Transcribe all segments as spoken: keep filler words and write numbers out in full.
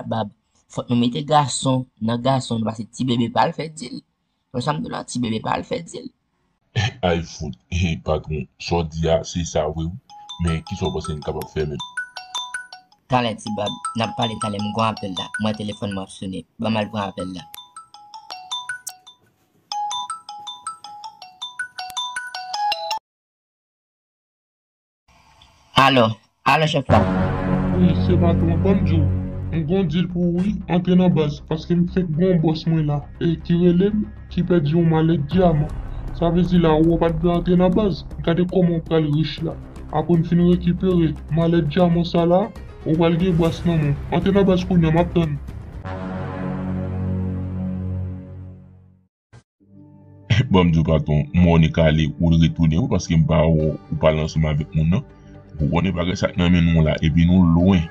Bab, fòk nou mete gason nan gason, nou pase ti bebe pa al fè dil. Wè sa m di w la, ti bebe pa al fè dil. Ay fout, patwon, sa w di a, se sa vre wi. Men kisa w panse n kapab fè menm? Talè ti bab, n ap pale talè, m gon apèl la. M wè telefòn mwen ap sone. Ban m al pran apèl la. Alo, alo chèf la. Wi, se patwon, ban m di w. M gon dil pou ou wi, antre nan baz, paske m fenk gon bòs mwen la, e ki rele m, ki pèdi yon malèt dyaman. Sa vle di la, ou pa t dwe antre nan baz. Gade kòman w pral rich la. Apre n fin rekipere malèt dyaman sa la, ou pral gen bras nan men w. Antre nan baz kounye a, m ap tann ou. Ban m di w patwon, m wè w nik ale, ou retounen wi, paske m pa wè w, ou pale ansanm avèk moun nan. Ou konnen bagay sa k nan men nou la, epi nou lwen.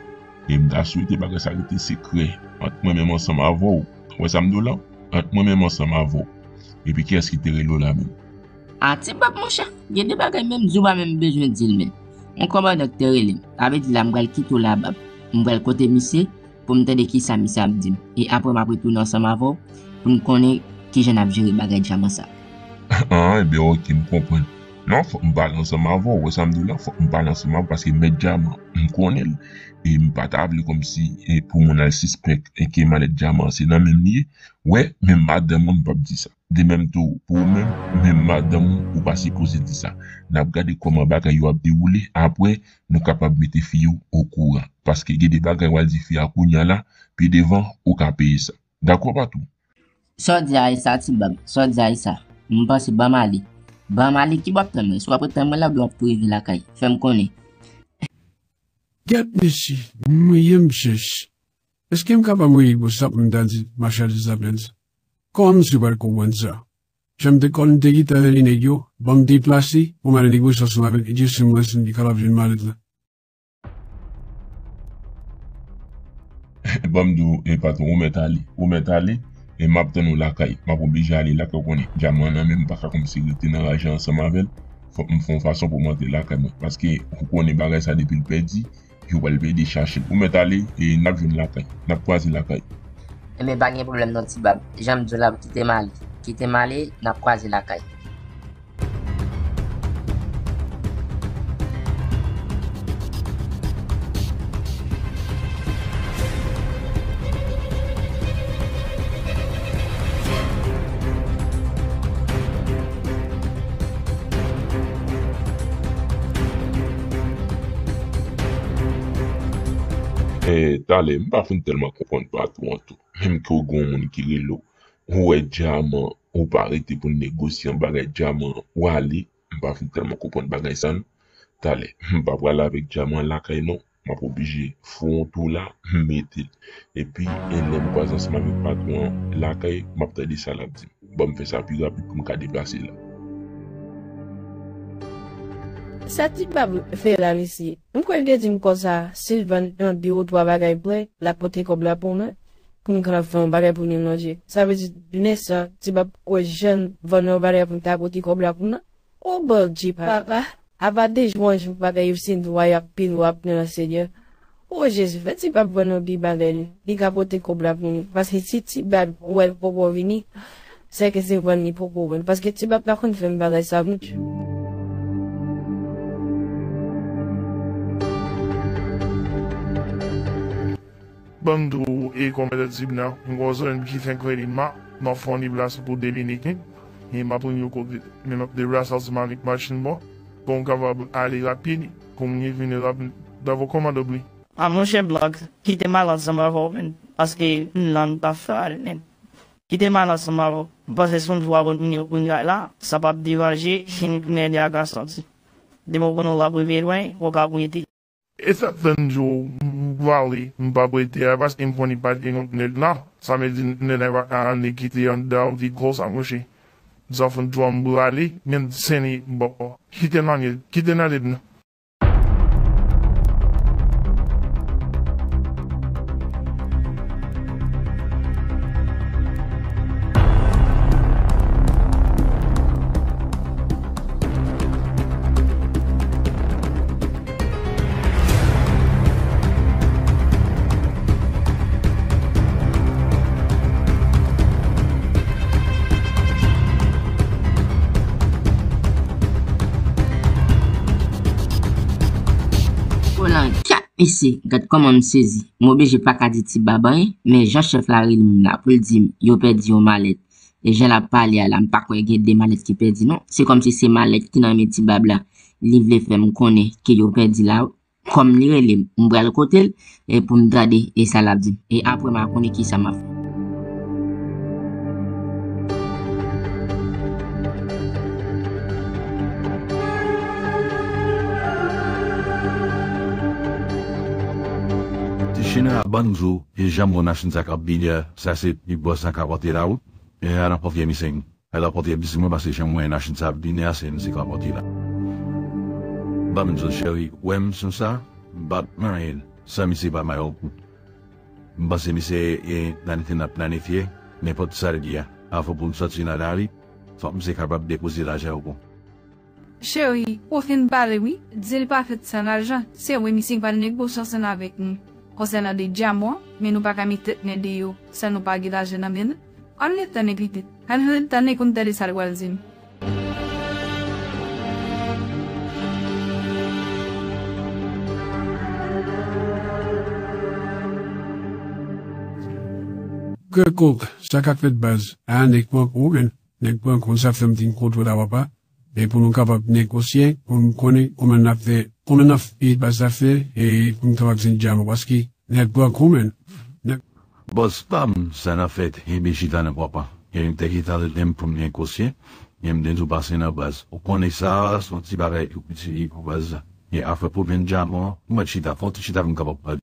E m ta swete bagay sa rete sekrè ant mwen menm ansanm avè w. Ou wè sa m di w la? Ant mwen menm ansanm avè w. Epi kiyès ki te rele w la menm? A ti bab monchè, gen de bagay menm di w pa menm bezwen di l menm. Yon kòmandan ki te rele m. Sa vle di la m pral kite w la bab. M pral kote misye, pou m tande kisa misye ap di m. E apre m ap retounen ansanm avè w pou n konnen kijan n ap jere bagay dyaman sa. An, ebyen, oke, m konprann. Non, fòk m pale ansanm avè w. Wè sa m di w la, fòk m pale ansanm avè w paske mèt dyaman, m konnen l. E m pa ta vle kòmsi, e pou moun al sispèk, e ke malèt dyaman se nan men m li ye. Wè, menm madanm mwen, m p ap di sa. De menm tou, pou ou menm, menm madanm ou, ou pa sipoze di sa. N ap gade kòman bagay yo ap dewoule, apre, nou kapab mete fi yo okouran. Paske gen de bagay w al di fi a kounye a la, pi devan, ou ka peye sa. Dakò, patwon? Sa w di a e sa, ti bab, sa w di a e sa. M panse ban m ale. Ban m ale, ki bò w ap tann mwen? Si w ap ret tann mwen la, oubyen w ap tou rive lakay? Fè m konnen. Gad mesye, mwen menm chèch. Èske m kapab rele bòs la pou m ta di machandiz la pèdi? Kòman misye pral konprann sa? Jan m te konn te gentan rele nèg yo, ban m deplase pou m al negosye ansanm avèk Dye si m wè si m te kapab jwenn malèt la. Ban m di w, e patwon, ou mèt ale. Ou mèt ale, e m ap tann ou lakay. M ap oblije ale lakay, ou konnen dyaman nan men m, m pa ka kòmsi rete nan raje ansanm avè l. Fòk m fè yon fason pou m antre lakay mwen. Paske ou konnen bagay sa depi l pèdi, yo pral pede chache l. Ou mèt ale, e n ap jwenn lakay. N ap kwaze lakay. Ebyen, pa gen pwoblèm non, ti bab. Jan m di w la, kite m ale. Kite m ale, n ap kwaze lakay. E, talè, m pa fin tèlman konprann patwon an tou. Menm ke w gen yon moun ki rele w, ou wè dyaman, ou pa rete pou n negosye yon bagay dyaman, ou ale, m pa fin tèlman konprann bagay sa non. Talè, m pa pral avèk dyaman lakay non. M ap oblije fè yon tou la, m mete l. Epi, e lè m kwaze ansanm avèk patwon an lakay, m ap tande sa l ap di m. Ban m fè sa pi rapid pou m ka deplase la. Sa ti bab fè la, mesye? M kwè l te di m konsa, si l vann yon de ou twa bagay pou mwen, l ap pote kòb la pou mwen, pou m ka fè yon bagay pou li manje. Sa vle di, lè sa, ti bab kwè jan l vann yon bagay pou m ta pote kòb la pou mwen. O Bondye, papa, apa de jou an jou bagay yo se nwa y ap pi nwa pou nan Senyè. O Jezi, fè ti bab vann yon de bagay li, li ka pote kòb la pou nou. Paske si ti bab wè l poko vini, sèke se vann li poko vann. Paske ti bab pa konn fè m bagay sa, Bondye. Ban m di w, e kòmandè Tibna, m gon zanmi m ki fenk rele m la, m ap fè yon deplase pou Dominiken, e m ap rann yo kote, men m ap deplase ansanm avèk machin mwen, pou m kapab ale rapid, pou m vini rapid. Dakò, kòmandan Bri? A monchè Blòk, kite m al ansanm avè w, menn, paske m la m t ap fè ale, menn. Kite m al ansanm avè w. M panse se yon jou a moun yo kounye a la, sa p ap deranje, si m tounen de a ka sòti. Demen w konnen w ap rive lwen, w ka pou rete. E sa k fè m di w, m prale, m p ap rete a, paske m konnen pa gen yon nèg la. Sa vle di nèg la pa ka annik kite anndan yon vit konsa, monchè. Zòf m di w m prale, men sène, bon, kite m ale, kite m ale non. Mesye, gad kòman m sezi. M oblije pa ka di Ti Bab anyen, men jan chèf la rele m la pou l di m yo pèdi yon malèt, e jan l ap pale a la, m pa kwè gen de malèt ki pèdi non. Se kòmsi se malèt ki nan men Ti Bab la li vle fè m konnen ke yo pèdi la. Kòm li rele m, m pral kote l, e pou m gade e sa l ap di m. E apre m a konnen kisa m ap fè. Ti China a ban m di w, e jan m wè machin sa k ap vini a, sa se bòs la k ap antre la wi. E al rankontre misye. Al rankontre misye mwen paske jan m wè machin sa ap vini a, se misye k ap rankontre la. Ban m di w cheri, wè m sou sa, m p ap manyen l san misye pa may yon kou. M panse misye e planifye nan planifye nenpòt sa l ye a. Avan pou m sòti nan lari, fòk misye kapab depoze lajan yo pou m. Cheri, ou fin pale wi. Di l pa fèt san lajan. Se vre misye pral negosye ansanm avèk nou konsènan de dyaman, men nou pa ka met tèt nou deyò san nou pa gen lajan nan men nou. Ann ret tann li pitit. Ann ret tann li pou n tande sa l pral di n. Kèlkonk, sa k ap fèt baz? A, nèg pran kou, men nèg pran kou, sa fè m vin kote w la, papa. E pou nou kapab negosye, pou nou konnen kòman n ap fè, kòman n ap fè baz la fè, e pou nou kapab jwenn dyaman, paske nèg pran kou, men. Nèg Bòs pa m, sa n ap fè, e byen chita nan papa. E m te chita lè m pou m negosye, e m te di w pase nan baz. Ou konnen sa, se yon ti bagay ki piti pou baz la. E afè pou jwenn dyaman, ou mèt chita, fò w te chita pou m kapab pale.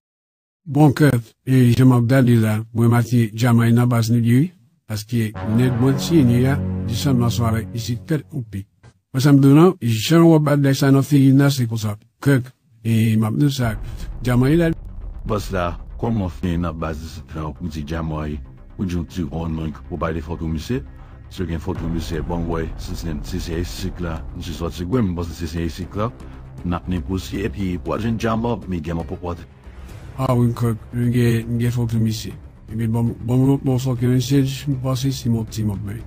Bon kè, e jan m ap gade la, mwen mati dyaman e nan baz nou li wi, paske nèg mwen tiye li a, li sanble ansanm avèk isit tèt koupe. Mwen sa m di w non, jan w ap bat nèg sa nan figi m nan, se konsa. Kèk, e m ap di w sa, dyaman e la. Bòs la, kòman fè nan baz isit la, ou di dyaman e, ou di w ti on nèg, ou pa de foto misye, si w gen foto misye, bon, wè, si se, si se isit la, misye sòti gwen, m panse si se isit la, n ap negosye, epi w al jwenn dyaman, men dyaman poko antre. A wi, m kwè m gen, m gen foto misye. Ebyen, ban m, ban m lòt mòso ke misye, m panse se mòti m ap bay.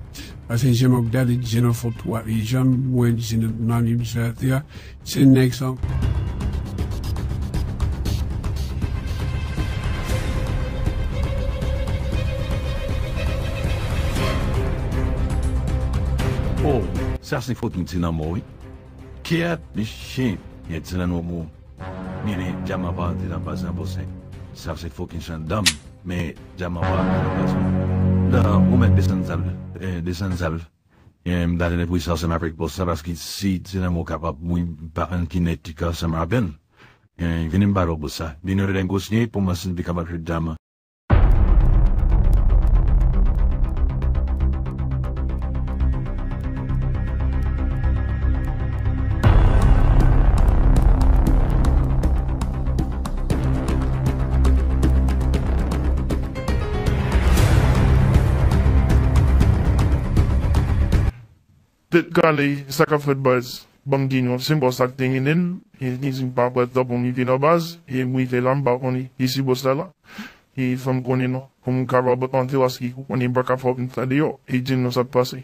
Paske jan m ap gade, jan nan foto a, e jan m wè misye nan, nan li misye atè a, se nèg sa. Oh, sa se foto m ti nan mò, wi. Kèt, mesye, gen ti nan mò. Men, men, dyaman pa antre nan baz nan, bòs. Sa se fokin sandam. Men, dyaman pa antre nan baz mwen. La, ou mèt desann zam, eh, desann zam. Eh, m ta renmen pou sa ansanm avèk bòs la, paske si ti nan mò kapab, wi, pa ann ki nèg ki ka ansanm avè l. Eh, vini m pale w bòs la. Vini w negosye pou mwen si n pi kapab jwenn dyaman. Tèt kale, sa k ap fèt baz? Ban m di nou, se bòs la k te mennen m, e li di m pa prèt pou m rive nan baz, e m rive la, m pa konnen ki se bòs la la. E fò m konnen non, pou m kapab antre, paske ou konnen m pa ka fè okenn tan deyò, e di nou sa k pase.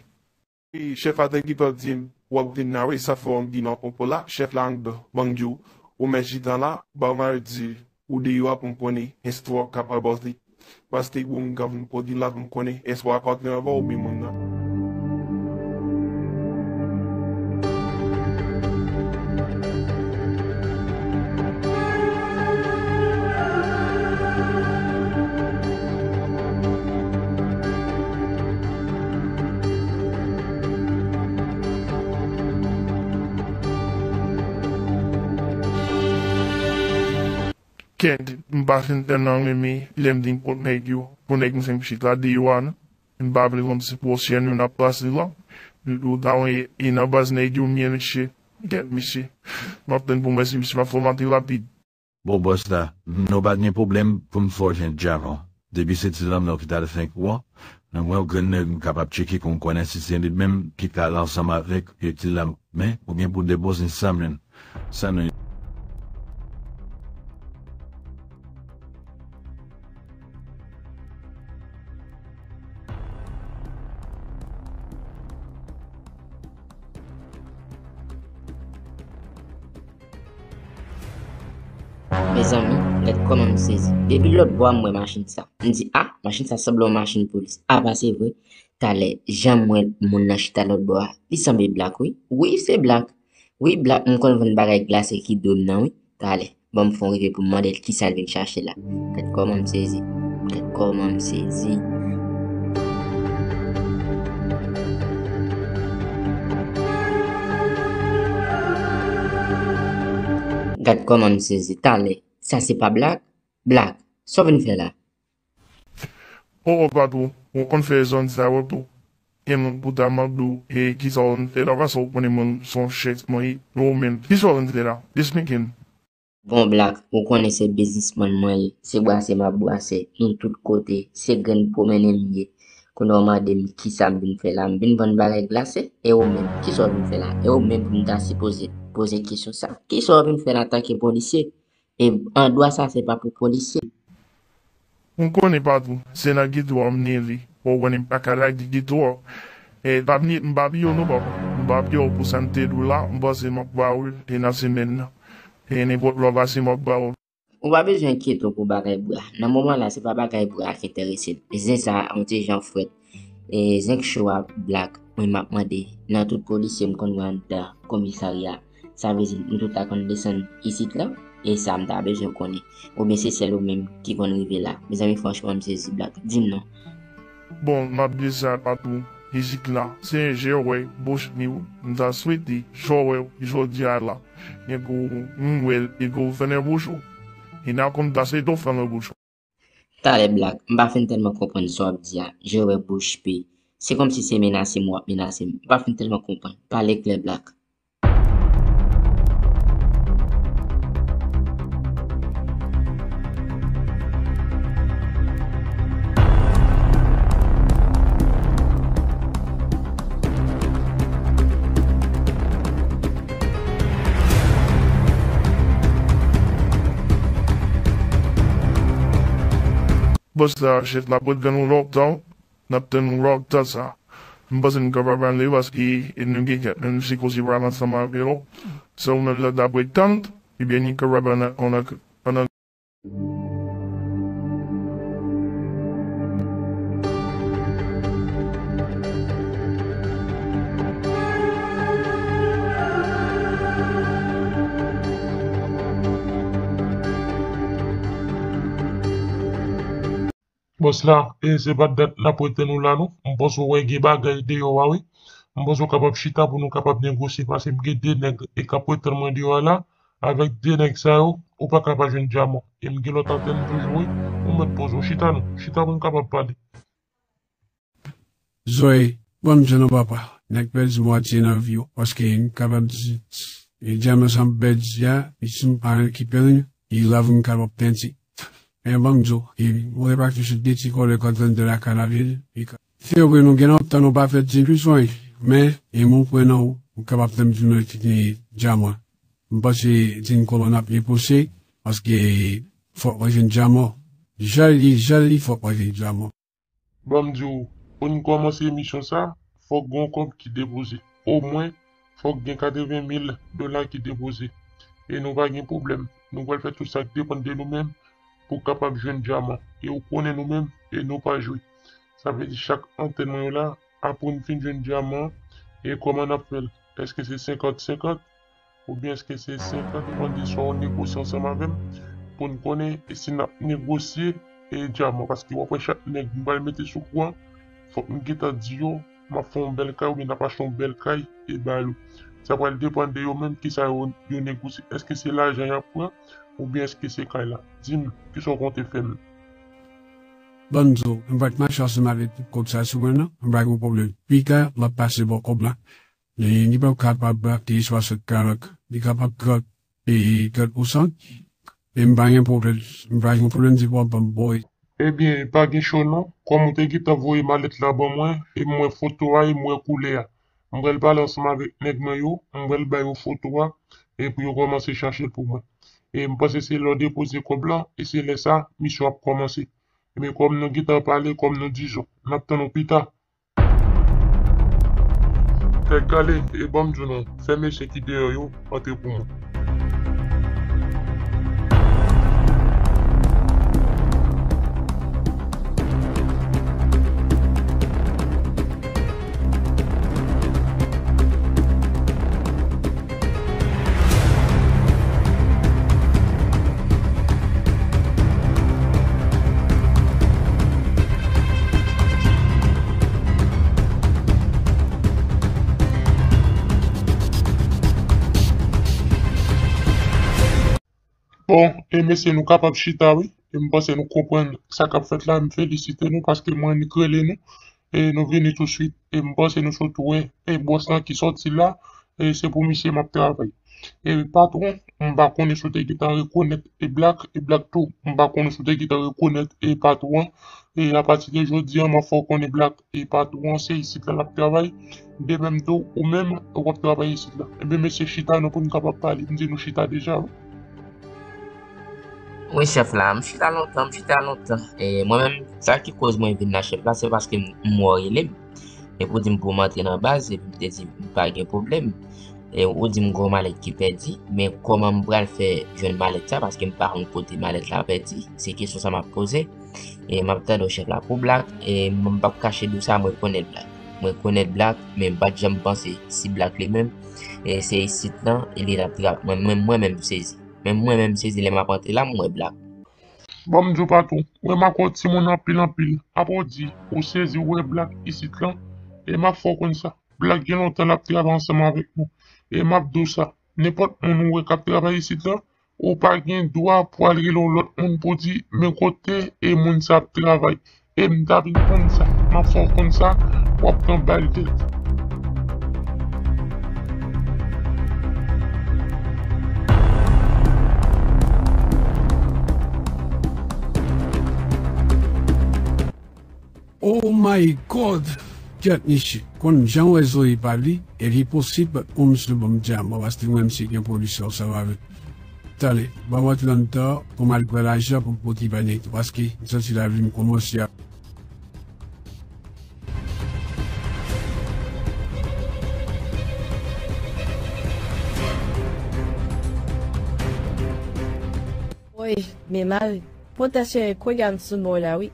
E chèf a te gentan di m, w ap vin la wi, sa fè m vin nan konpo la, chèf la anndan, ban m di w, ou mèt chita la, ban m al di ou deyò a pou m konnen, enstwa w kapab antre. Paske bon, m ka vin kote la pou m konnen, enstwa w ap antre anvan oubyen moun nan. Kèt, m pa fin tèlman renmen lè m vin kot nèg yo, pou nèg m fè m chita deyò a, non. M pa vle kòmsi pwosyen nou n ap pase la. M di w ta wè, e nan baz nèg yo m ye, mesye. Kèt, mesye. M ap tann pou m wè si misye p ap fè m antre rapid. Bon, bòs la, nou pa gen pwoblèm pou m fè w jwenn dyaman. Depi se ti lanm nan ki t al fè kou an, nan mwen, grenn nèg m kapab tcheke pou m konnen si se li menm ki t al ansanm avèk e ti lanm, men, ou gen pou depoze sa menm. Sa nou. Mezanmi, Kòman m sezi. Depi lòt bò a m wè machin sa. M di, a, machin sa sanble yon machin polis. A pa se vre. Talè, jan m wè moun nan chita lòt bò a, li sanble Black wi. Wi, se Black. Wi, Black, m konn vann bagay glase ki dwe m nan wi. Talè, ban m fè yon rive pou m mande l kisa l vin chache la. Gad kòman m sezi. Gad kòman m sezi. Gad kòman m sezi. Talè, sa se pa Black? Black, sa w vin fè la? O, o, patwon, ou konn fè zòn sa yo tou. E moun pou ta m ap di w, e kisa w vin fè la, paske ou konnen mwen se yon chèf mwen ye. Ou menm, kisa w vin fè la? Esplike m. Bon, Black, ou konnen se biznismann mwen ye. Se brase m ap brase, nou tout kote. Se grenn pwomennen m ye. Kounye a w mande m kisa m vin fè la. M vin vann bagay glase? E ou menm, kisa w vin fè la? E ou menm pou m ta sipoze poze kesyon sa. Kisa w vin fè la antanke polisye? E andwa sa se pa pou polisye. Ou konnen patwon, se nan geto a m neve. Ou konnen m pa ka lage geto a. E pa vini, m pa piye w non papa. M pa piye w pou sa m te di w la, m panse m ap ba w l, e nan semèn nan. E nenpòt lè w pase m ap ba w l. Ou pa bezwen enkyete w pou bagay bra. Nan moman la, se pa bagay bra a ki enterese m. Zen sa a yon ti jan frèt. E zen k cho a Black, mwen m ap mande, nan tout polisye m konn wè anndan komisarya, sa vle di nou tout ta konn desann isit la? E sa m ta bezwen konnen. Oubyen se sèl ou menm ki konn rive la? Mezanmi, franchman, m sezi Black. Di m non. Bon, m ap di sa patwon, isit la, se jewè bouch li wi. M ta swete, jewè jodi a la, nèg ou, m wè l, e gouvènè bouch ou. E nan konn ta se tou fè nan bouch ou. Talè Black, m pa fin tèlman konprann sa w ap di a, jewè bouch pi. Se kòmsi se menase m w ap menase m. M pa fin tèlman konprann. Pale klè Black. Bòs la, chèf la, pral gen yon lòt tan. N ap tann ou lòt tan sa. M panse n kapab ale paske nou gen kèk menm si koze pral ansanm avè w. Se ou menm la dapre tann, ebyen ni kapab ann, ann, ann. Bòs la, e se pa dat n ap retenn ou la non. M panse w wè gen bagay deyò a wi. M panse w kapab chita pou nou kapab negosye paske m gen de nèg e k ap retenn mwen deyò a la. Avèk de nèg sa yo, ou pa ka pa jwenn dyaman. E m gen lòt antèn toujou wi. Ou mèt poze w, chita non. Chita pou n kapab pale. Zoe, ban m di w non papa, nèg pèdi mwatye nan vi w, paske m kapab di, e dyaman sa m pèdi a, e si m pa rekipe l, e lavi m kapab pèdi. Men ban m di w, e mwen pa toujou de ti kòlè kòd vennde lakay lavil, e ka. Se vre nou gen lontan nou pa fè di plis, men, e mwen kwè nan ou, ou kapab fè m di mwen ki gen dyaman. M panse di n kòman n ap negosye, paske fòk mwen jwenn dyaman. Jali, jali, fòk mwen jwenn dyaman. Ban m di w, pou n kòmanse emisyon sa, fòk gen yon kòb ki depoze. Omwen, fòk gen katreven mil dola ki depoze. E nou pa gen pwoblèm. Nou pral fè tout sa k depann de nou menm pou kapab jwenn dyaman. E ou konnen nou menm, e nou pa jwe. Sa vle di chak antèn mwen yo la, apre n fin jwenn dyaman, e kòman n ap fè l? Èske se senkant senkant? Oubyen èske se senkant trannde sa w negosye ansanm avè m pou n konnen e si n ap negosye e dyaman? Paske w ap wè chak nèg m pral mete sou kou an, fòk m gentan di yo m ap fè yon bèl kay oubyen n ap achte yon bèl kay e ba yo. Sa pral depann de yo menm kisa yo, yo negosye. Èske se lajan y ap pran oubyen èske se kay la? Di m, kisa w konte fè m? Ban m di w, m pa t mache ansanm avèk tout kòb sa sou mwen non, m pa gen pwoblèm. Pita, m ap pase bò kòb la. E li p ap kapab ap te swasant karant, li kapab trant, e trant pousan. E m pa gen pwoblèm, m pa gen pwoblèm di w ap ban m boy. Ebyen, pa gen cho non, kòm ou te gentan voye malèt la ban mwen, e m wè foto a, e m wè koulè a. M pral pale ansanm avèk nèg mwen yo, m pral ba yo foto a, e pou yo kòmanse chache l pou mwen. E m panse se lè w depoze kòb la, e se lè sa, misyon ap kòmanse. Ebyen, kòm nou gentan pale, kòm nou dizon, n ap tann ou pita. Tèt kale, e ban m di w non, fè mesye ki deyò yo antre pou mwen. E mesye, nou kapab chita, wi. E m panse nou konprann sa k ap fèt la. M felisite nou paske mwen annik rele nou. E nou vini touswit. E m panse nou sot wè. E bòs lan ki sòti la. E se pou misye m ap travay. E patwon, m pa konnen si w te gentan rekonèt e Black, e Black tou. M pa konnen si w te gentan rekonèt e patwon an. E apati de jodi a, m ap fè w konnen Black e patwon an se isit la l ap travay. De menm tou, ou menm, w ap travay isit la. Ebyen, mesye, chita non pou n kapab pale. M di nou chita deja, wi. Wi, chèf la, m chita lontan, m chita lontan. E mwen menm, sa ki koz mwen vin la, chèf la, se paske m, m wè w rele m. E pou di m pou m antre nan baz, epi m te di m pa gen pwoblèm. E ou di m gen yon malèt ki pèdi, men kòman m pral fè jwenn malèt sa, paske m pa konn kote malèt la pèdi? Se kesyon sa m ap poze. E m ap tande w chèf la pou Black, e m p ap kache di w sa, mwen konèt Black. Mwen konèt Black, men m pa t janm panse si Black li menm, e se isit lan, e li t ap tra-, mwen, mwen, mwen menm m sezi. Men mwen menm m sezi lè m ap antre la, m wè Black. Ban m di w patwon, mwen m ak yon timoun anpil anpil. Apre w di, ou sezi w wè Black isit lan, e m ap fè w konn sa. Black gen lontan l ap travay ansanm avèk nou. E m ap di w sa, nenpòt moun ou wè k ap travay isit lan, ou pa gen dwa pou al rele yon lòt moun pou di, men kote e moun sa ap travay. E m ta vin konn sa, m ap fè w konn sa, w ap pran bal tèt. Oh my God! Kèt mesye, konn jan wè Zoe pa li, e li posib yon misye ban m dyaman, paske mwen misye gen polis ansanm avèk. Tande, ban m antre anndan pou m al pran lajan pou m pote bay nèg yo, paske m santi lavi m kòmanse ap. Woy, men mari, pòtasyonèl kògam sou mò la wi.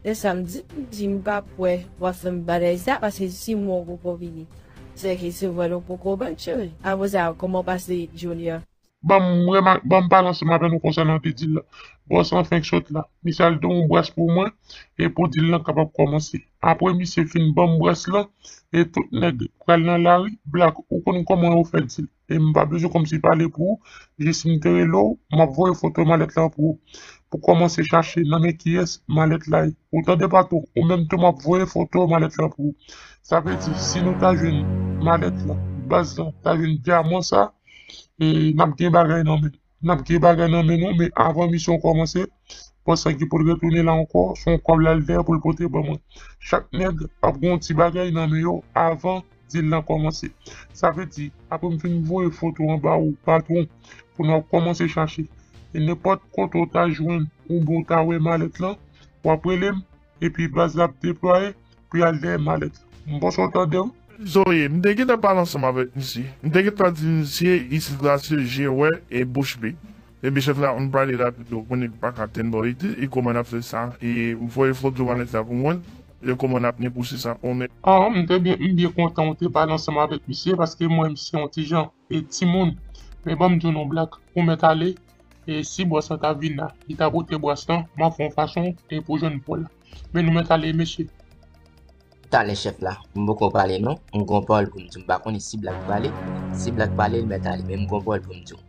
Lè sa m di, m di m p ap wè w ap fè m bagay sa, paske si mò poko vini, se ke se vre nou poko ban cheri. Apre sa, kòman w pase jounen an? Ban m rema-, ban m pale ansanm avè nou konsènan de dil la. Bòs lan fenk sot la. Misye al don yon bras pou mwen, e pou dil lan kapab kòmanse. Apre misye fin ban m bras lan, e tout nèg pral nan lari, Black, ou konn kòman yo fè dil. E m pa bezwen kòmsi pale pou ou, jis m te rele w, m ap voye foto malèt lan pou ou. Pou kòmanse chache nan men kiyès malèt la ye. Ou tande patwon, ou menm tou m ap voye foto malèt lan pou ou. Sa vle di, si nou ta jwenn malèt lan, baz lan, ta jwenn dyaman sa, e n ap gen bagay nan men nou. N ap gen bagay nan men nou, men avan misyon kòmanse, bòs lan ki pou l retounen la ankò, se yon kòb l al dèyè pou l pote ban mwen. Chak nèg ap gen yon ti bagay nan men yo avan dil lan kòmanse. Sa vle di, apre m fin voye foto an ba ou, patwon, pou nou ap kòmanse chache. E nenpòt kote w ta jwenn oubyen w ta wè malèt lan, w ap rele m, epi baz la ap deplwaye pou y al dèyè malèt lan. M panse w tande m. Zoe, m te gentan pale ansanm avèk misye. M te gentan di misye, isit la se je wè e bouch be. Epi chèf la, ann pale rapid, ou konnen m pa ka tann bò iti, e kòman n ap fè sa? E voye foto malèt la pou mwen, e kòman n ap negosye sa, ou menm? Ah, m te byen, m byen kontan ou te pale ansanm avèk misye, paske mwen, m se yon ti jan e timoun. Men ban m di w non, Black, ou mèt ale, e si bòs lan ta vin la, li ta pote bras lan, m ap fè yon fason e pou jwenn pa w la. Men nou mèt ale, mesye. Talè chèf la, m poko pale non, m gon pawòl pou m di w, m pa konnen si Black pale, si Black pale, l mèt ale, men m gon pawòl pou m di w.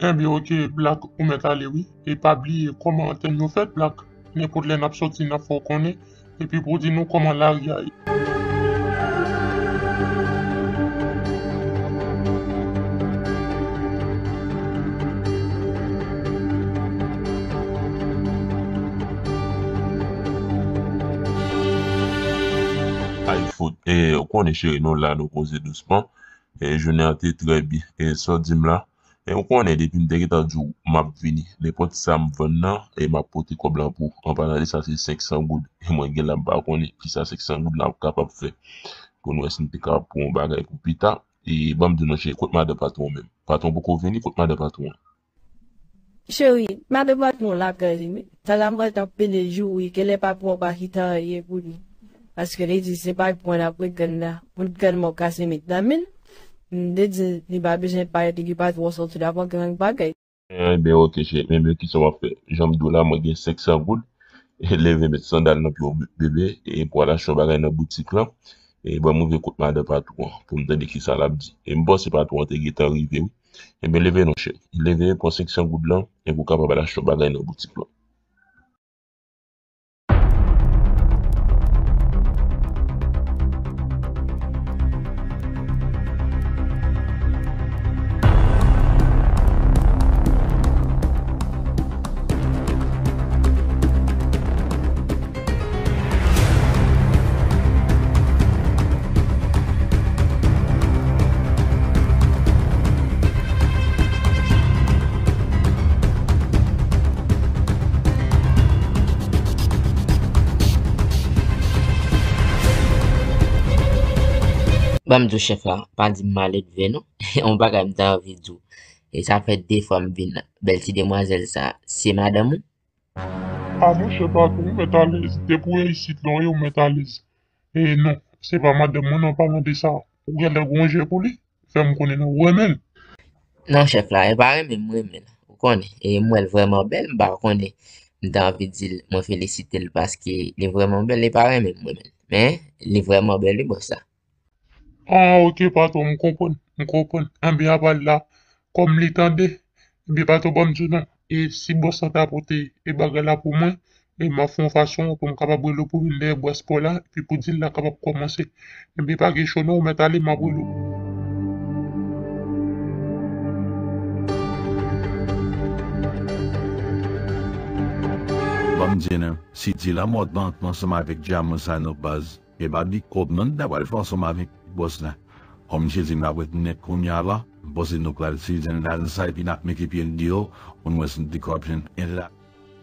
Enben, oke, Black, ou mèt ale wi. E pa bliye kòman antèn yo fèt, Black. Nenpòt lè n ap sòti, n ap fè w konnen. Epi pou w di nou kòman lari a ye. Ay, fout. E, ou konnen, cheri, nou la, nou poze dousman. E, jounen an te trè byen. E, sa w di m la, e ou konnen depi m te gentan di w m ap vini, nenpòt sa m vann nan, e m ap pote kòb lan pou ou. An palan de sa, se senk san goud. E mwen genlè m pa konnen kisa senk san goud lan ap kapab fè. Pou n wè si n te kapab pran yon bagay pou pita. E ban m di w non cheri, kot madan patwon an menm? Patwon poko vini, kot madan patwon an? Cheri, madan patwon an lakay li wi. Talè m pral t ap pede joure, genlè patwon an pa kite anyen pou li. Paske li di se pa pran l ap regann la. Pou l gann mò kase met nan men l. M te di li pa bezwen pale de li patwon sòti la pou gran bagay. Enben, oke, cheri. Enben, kisa w ap fè? Jan m di w la, mwen gen senk san goud. E leve met sandal nan pye w, bebe. E pou al achte yon bagay nan boutik lan. E ban m rive kot madan patwon an, pou m tande kisa l ap di. E m panse patwon an te gentan rive, wi. Ebyen, leve non, chè. Leve, pran senk san goud lan, epi w kapab al achte yon bagay nan boutik lan. Ban m di w, chèf la, pa di m maledve non. Yon bagay m ta anvi di w. E sa fè de fwa m vin la. Bèl ti demwazèl sa, se madanm ou? A monchè, patwon, ou mèt alèz. Depi w isit la, wi, ou mèt alèz. E non, se pa madanm mwen non, palan de sa. Ou genlè gon je pou li? Fè m konnen non, ou renmen l? Non, chèf la, e pa renmen m renmen l. Ou konnen, e m wè l vrèman bèl, m pa konnen. M ta anvi di l, mwen felisite l paske li vrèman bèl, e pa renmen m renmen l. Men, li vrèman bèl, wi, bòs la. Ah, ok, patwon, m konprann, m konprann. Enben, apa l la, kòm li tande, enben, patwon, ban m di w non. E si bòs la ta pote e bagay la pou mwen, e m ap fè yon fason pou m kapab rele w pou vin dèyè bwès pa w la, epi pou dil la kapab kòmanse. Enben, pa gen cho non, ou mèt ale, m ap rele w. Ban m di w non, si dil la mòd ansanm avèk dyaman sa nan baz, e pa di kòb non, n ta pral fè ansanm avèk bòs la. Kòm misye di m ap ret nèt kounye a la, m panse nou pral sizen la nan sa, epi n ap mete pye n deyò, pou n wè si n te kòb jwenn en la.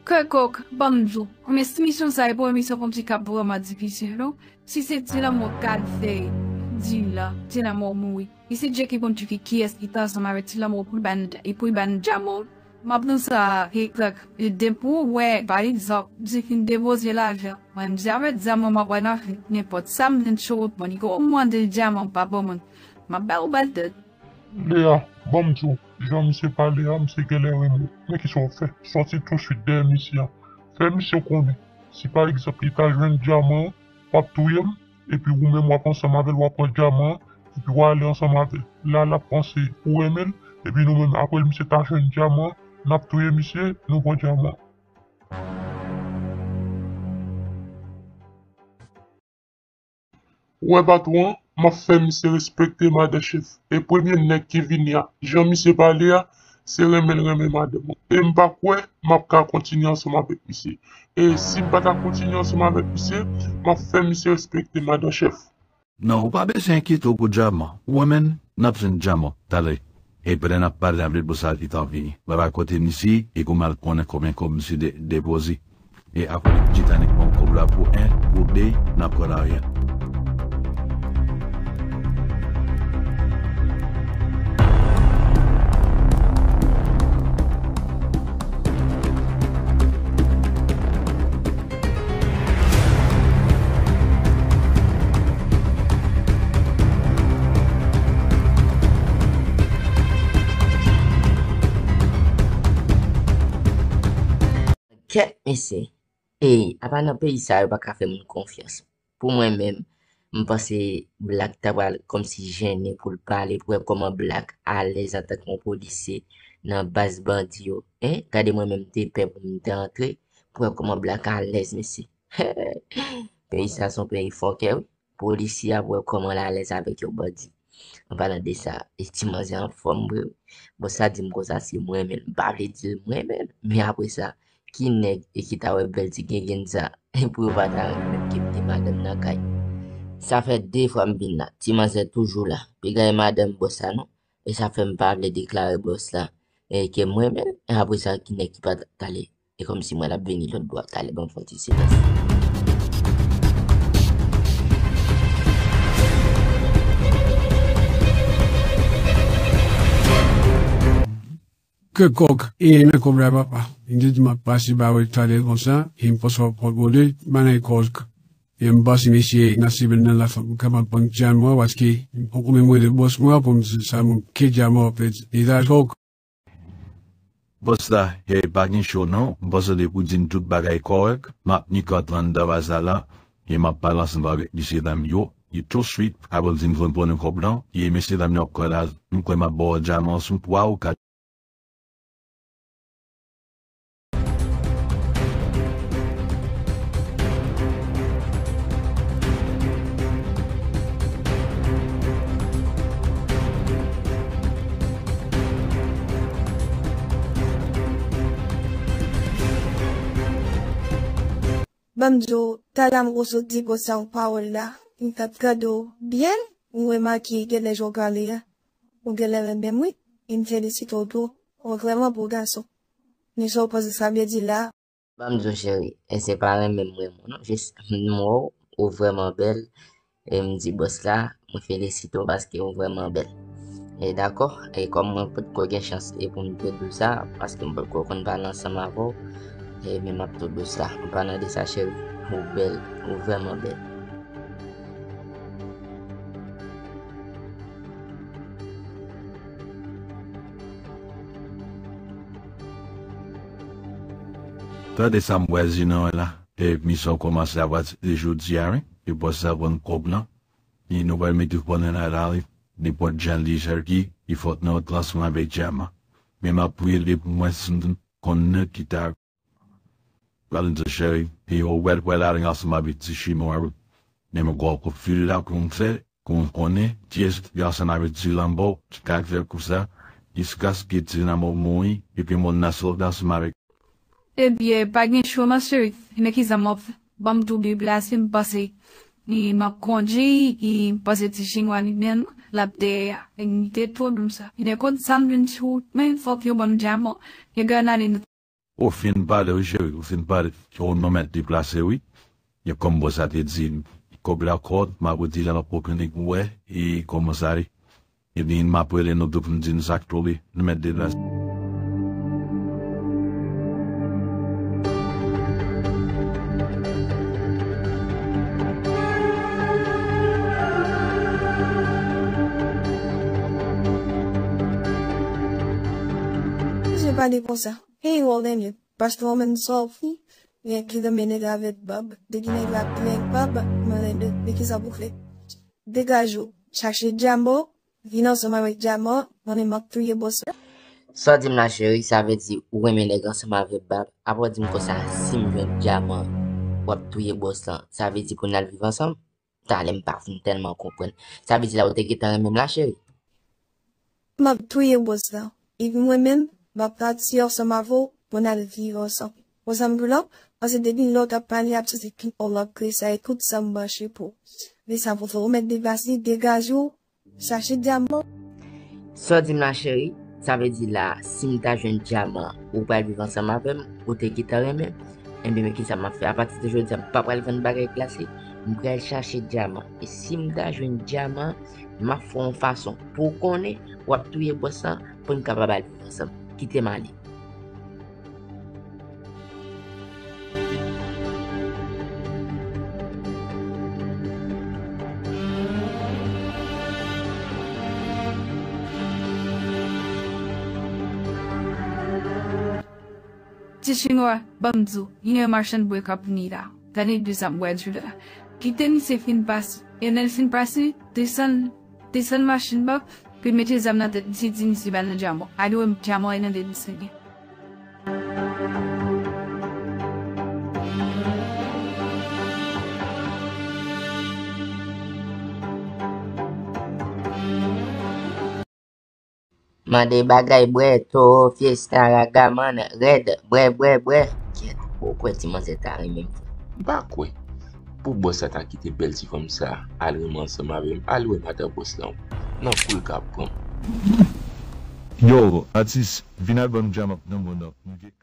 Kèkòk, ban m di w, men si misyon sa e pa yon misyon kòmsi k ap vrèman difisil non. Si se ti lanmò k al fè di la, ti lanmò mouri. E se Dye ki konn chwazi kiyès ki ta ansanm avèk ti lanmò pou l ba n, e pou l ba n dyaman. M ap nan sa, e, e depi w wè, pa egzanp, di fin depoze lajan, mwen m di avèk dyaman m ap wè nan fè nenpòt sa m jwenn sou wout mwen. Li gon mande l dyaman pa ban mwen, m ap ba ou ba l dèt. Lea, ban m di w, jan misye pale a, misye genlè renmen w. Men kisa w fè? Sòti tousuit dèyè misye a. Fè misye konnen, si pa egzanp li ta jwenn dyaman an, w ap touye m, epi ou menm w ap ansanm avè l, w ap pran dyaman an, epi w ale ansanm avè l. La, l ap panse ou renmen l, epi nou menm, apre misye ta jwenn dyaman an, n ap touye misye, nou pran dyaman an. Ou wè patwon an, m ap fè misye respekte madan chèf. E premye nèg ki vini a, jan misye pale a, se renmen l renmen madanm mwen. E m pa kwè m ap ka kontinye ansanm avèk misye. E si m pa ta kontinye ansanm avèk misye, m ap fè misye respekte madan chèf. Non, ou pa bezwen enkyete w pou dyaman. Ou wè menm, n ap jwenn dyaman talè. E pandan n ap pale avèk bòs la, li t ap vini. Mwen pa kote misye, e kòm al konnen konbyen kòb misye de-, depoze. E apre, Titanic ban w kòb la pou en, pou de, n ap pran laryen. Kèt, mesye. Ey, apa nan peyi sa yo pa ka fè moun konfyans. Pou mwen menm, m panse Black ta pral kòmsi jennen pou l pale, pou wè kòman Black alèz antanke yon polisye nan baz bandi yo. Hein? Gade mwen menm m te pè pou m te antre, pou wè kòman Black alèz, mesye. Peyi sa se yon peyi fòkè, wi. Polisye ap wè kòman l alèz avèk yon bandi. An palan de sa, e ti manzè anfòm vre wi. Bòs la di m konsa si m renmen l, m pa vle di l m renmen l. Men apre sa, ki nèg e ki ta wè bèl ti gengenn sa, pou yo pa ta renmen m kite madanm nan kay. Sa fè de fwa m vin la, ti manzè toujou la. Piga e madanm bòs la non. E sa fè m pa vle deklare bòs la, e ke m renmen l. E apre sa, ki nèg ki pa t ale? E kòmsi mwen l ap vini lòt bò a talè, ban m fè yon ti silans. Ke kòk, e men kòb la papa. Li te di m ap pase ba w talè konsa, e m panse w ap pran gode, m ale kòk. E m panse mesye nan semèn nan la fò m kapab pran dyaman, paske m poko menm rele bòs mwen pou m di sa, mwen ke dyaman w ap pèdi. E la kòk. Bòs la, e pa gen cho non, m panse depi w di m tout bagay kòrèk, m ap ni kòt anndan baz la la, e m ap pale ansanm avèk mesye dam yo, Li tou swit, apre l di m konn konnen kòb lan, e mesye dam yo ap kwè la, m kwè m ap ba w dyaman sou twa ou kat. Ban m di w, talè a m ko sot di bòs la yon pawòl la, m t ap tande w byen, m remake genlè jan w pale a, ou genlè renmen m wi, e m felisite w tou, ou vrèman bo gason. Men sa w panse sa vle di la? Ban m di w cheri, e se pa renmen m renmen w non, jis m wè w, ou vrèman bèl, e m di bòs la, mwen felisite w paske ou vrèman bèl. E dakò, e kòm mwen potko gen chans e pou m te di w sa, paske m potko konn pale ansanm avè w, e men m ap tou di w sa. An palan de sa, cheri, ou bèl, ou vrèman bèl. Tande sa m wè Zina wè la. E misyon kòmanse apati de jodi a, wi. E bòs la pran kòb lan. E nou pral mete w pandan nan lari. Nenpòt jan li jere, li fòk nan yon transfè avèk dyaman. Men m ap priye li pou mwen si m konn nan ki ta. Pral di cheri, e yo wè l pral ale ansanm avèk ti chinwa wi. Men mwen gen yon kout fil la pou m fè, pou m konnen, kiyès ki ansanm avèk ti lanbò, ki ka fè kou sa, jiskaske ti lanbò mouri, epi moun nan sot ansanm avèk. Ebyen, pa gen chwa, ma chérie. Men kisa m ap fè? Ban m tou deplase, m panse, e, m ap kondui, e, m panse ti chinwa li menm, l ap dèyè a. E, m te twò dou sa. Li te konn sa m vin sou wout, men fòk yo ban m dyaman. Yo gade nan. Ou fin pale, wi, cheri, ou fin pale. Ou nou mèt deplase, wi. E kòm bòs la te di, kòb la kòb, m ap retire l anpòtan pou n wè, e kòman sa ye. Ebyen, m ap rele nou tou pou n di nou sa k tonbe. Nou mèt deplase. Misye pale konsa. Hey, Roland, paske ou menm sa w fè, gen ki renmen nèg avèk bab. Depi nèg la ap plen ak bab, mwen renmen, men kisa pou fè? Degaje w, chache dyaman, vin ansanm avèk dyaman, konnen m ap touye bòs la. Sa w di m la, cheri, sa vle di ou renmen nèg ansanm avèk bab. Apre w di m konsa, si m jwenn dyaman, w ap touye bòs lan. Sa vle di pou n al viv ansanm? Talè m pa fin tèlman konprann. Sa vle di la ou te gentan renmen m la, cheri? M ap touye bòs la. Epi mwen menm, m ap pati ansanm avè w pou n al viv ansanm. Konsa m di w la, paske depi lè w t ap pale a, se ki w ap kreye sa e tout sa m mache pou. Men sa pou fè w mèt deplase, degaje w, chache dyaman. Sa w di m la, cheri, sa vle di la, si m ta jwenn dyaman, ou pral viv ansanm avè m, ou te gentan renmen m. Enben, men kisa m ap fè? Apati de jodi a, m pa pral vann bagay glase, m pral chache dyaman. E si m ta jwenn dyaman, m ap fè yon fason pou w konnen w ap touye bòs lan pou n kapab al viv ansanm. Kite m ale. Ti chinwa, ban m di w, gen yon machann bwè k ap vini la. Gade de sa m wè di w la. Kite misye fin pase. E lè l fin pase, desann, desann machin nan, pou l mete zam nan tèt misye, di misye ba l nan dyaman. Ale wè dyaman e nan tèt misye gen. Mande bagay bwè, Toro, Fiesta, Ragaman, rèd, bwè, bwè, bwè. Kyèt, ou kwè ti manzè ta renmen m? M pa kwè. Pou bòs la ta kite bèl ti fanm sa al renmen ansanm avè m, al wè madan bòs lan wi. Nan kou l ka pran m. Yo, atis, vin al ban m dyaman nan mond lan.